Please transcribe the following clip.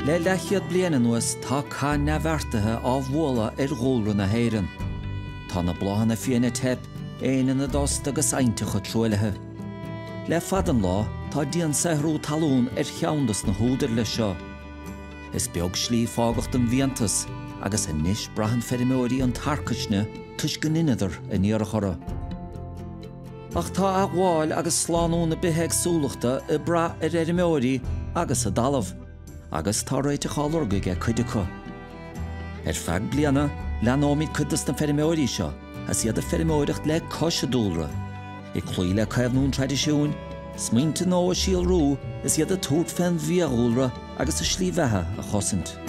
Le leathchéad bliain anuas tá cath neamhbheartaithe á bhualadh ar dhúlra na hÉireann. Tá na bláthanna fiaine ag teip, éin ina dtost agus aibhnteacha truaillithe. Le fada an lá tá diansaothrú talún ar cheann dos na húdair leis seo. Is beag slí fágach don bhfiántas agus anois braitheann feirmeoirí an tarcaisne toisc go ndeineadar a n-iarracht orthu. Ach tá athghabháil agus slánú na bithéagsúlachta ag brath ar fheirmeoirí agus a dtalamh, agus tá réiteach á lorg aige cuid acu. Ar feadh bliana, leanóimid cuid dos na feirmeoirí seo is iad ag feirmeoireacht le cois an dúlra, ag cloí le caomhnú an traidisiúin, smaointe nua a síolrú is iad ag tabhairt fén bhfiadhúlra agus a slí bheatha a chosaint.